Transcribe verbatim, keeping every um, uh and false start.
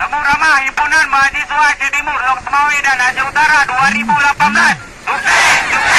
Ramah Himpunan Mahasiswa Aceh Timur, Lhokseumawe dan Aceh Utara dua ribu lapan belas. Sukses!